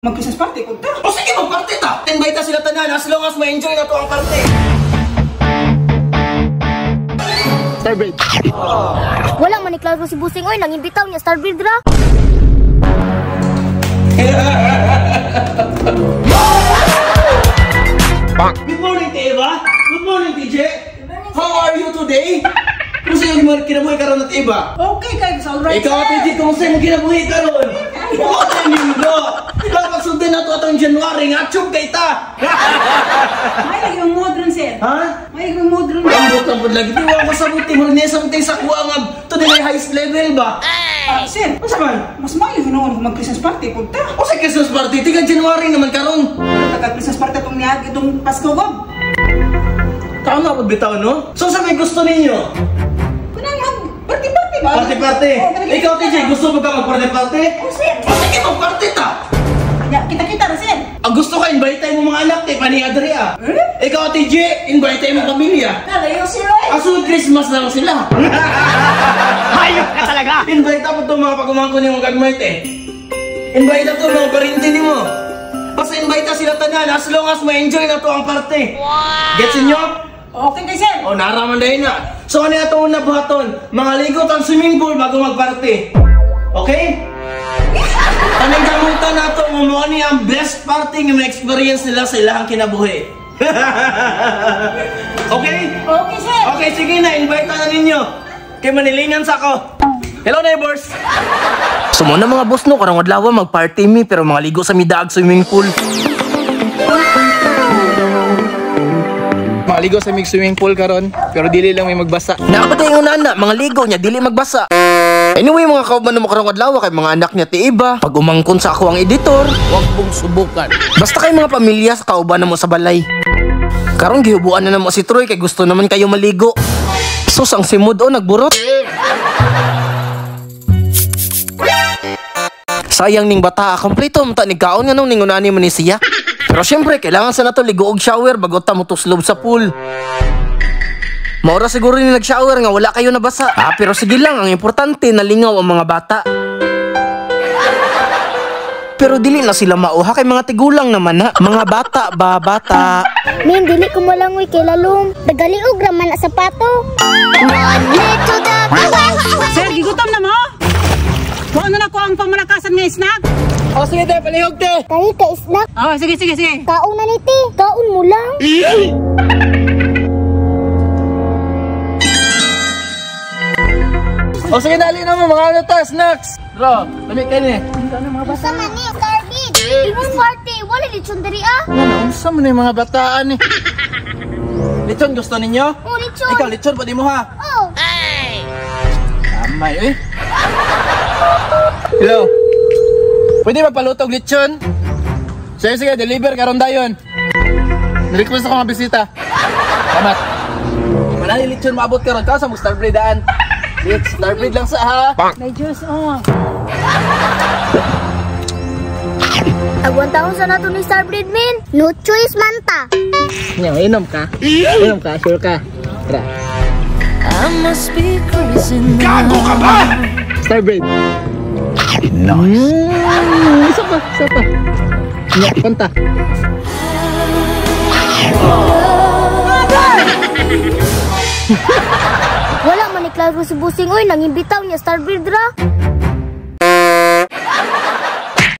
Mag-Christmas party punta. O sige, magparty ta. Invite ta sila tanan as long as ma-enjoy na to ang party. Starbreed. Wala man ni klaro si Busing oy, nangimbitaw niya Starbreed ra. Good morning, Eva. Good morning, TJ. How are you today? Kumusta yung kinabuhi karon at Eva? Okay kay sa alright. Ikaw, TJ, kumusta yung kinabuhi karon? Okay, linggo. Ikaw, pagsundin na to atong January, nga tube kay ta. May lagi yung mood ron, sir. Ha? May yung mood ron. Ambot lang po lagi. Di ko sa buti. Mura niya sa buti sa kuha nga. Today may highest level ba? Ah, sir, Unsa man? mas maayo noon kung mag-Christmas party punta. O sa Christmas party, tiga January naman karon. Taga Christmas party itong niag itong Pasko gob. Tama po bitaw, no? So sa may gusto ninyo? Kunang mag party-party ba? Party-party. Oh, kanang- Ikaw, TJ, gusto mo ka mag-party-party? Oh, sir. O sige, mag-party ta. Ya, kita-kita ra, sir. Ang gusto ka, invite tayo mo mga anak, eh, pani Adria. Eh? Ikaw, TJ, invite tayo mo pamilya. Kalayo si Roy. Aso Christmas na lang sila. Hayop ka talaga! Invite ako itong mga pagumangko ni mong gagmit eh. Invite ako mga parinti ni mo. Basta invite ta sila tanan as long as ma-enjoy na to ang parte. Wow! Gets inyo? Okay kay sir. O naraman dahil na. So ano yung itong nabuhaton? Mga ligo tang swimming pool bago magparte. Okay? Tanang gamutan na ito, mo ni ang best party nga ma-experience nila sa ilahang kinabuhi. Okay? Okay, sir. Okay, sige na, invite na ninyo. Kay manilingan sa ako. Hello, neighbors! So mo na mga boss no, karong adlaw magparty mi pero mga ligo sa midaag swimming pool. Mga ligo sa mig swimming pool karon, pero dili lang may magbasa. Naapatay yung nana, mga ligo niya dili magbasa. Anyway, mga kauban mo karong adlaw kay mga anak niya ti iba. Pag umangkon sa ako ang editor, Huwag mong subukan. basta kay mga pamilya sa kauban na mo sa balay. Karon gihubuan na namo si Troy kay gusto naman kayo maligo. Sus ang simod o nagburot. Sayang ning bata, kompleto man ta ni kaon nga nung ningunani man ni siya. Pero syempre, kailangan sa nato ligo og shower bago ta motuslob sa pool. Maura siguro ni nag-shower nga wala kayo nabasa. Ah, pero sige lang, ang importante nalingaw ang mga bata. Pero dili na sila mauha kay mga tigulang naman ha. Mga bata ba bata. Min, dili ko malangoy kay lalom. Tagaliog ra man na sapato. Sir, gigutom na mo. Kuha na ko ang pangmalakasan nga snack. O sige te, palihog te! Kani ka snack. Oh, sige, sige, sige. Kaon na ni te. Kaon mo lang. O sige, dali na mo, mga ano ta, snacks! Bro, lamig ka ni. Unsa man ni Starbreed? Imong party, wala lechon diri ah. Ano, unsa man yung mga bataan eh. Lechon gusto ninyo? Oh, lechon. Ikaw lechon pwede mo ha. Oh. Amay eh. Hello. Pwede ba palutog lechon? Sige, sige, deliver karon dayon. Request ako mga bisita. Salamat. Manali lechon maabot karon ka sa mo Starbreed daan. Starbreed lang sa ha. May juice, oh. Agwan taon sa nato ni Starbreed min. No choice man ta. Nya, inom ka? Inom ka, sure ka? Tara. I must be crazy now. Starbreed. Nice. Isa pa, isa pa. Nya, kanta. Wala man ni klaro si Busing oy, nangimbitaw niya Starbreed ra.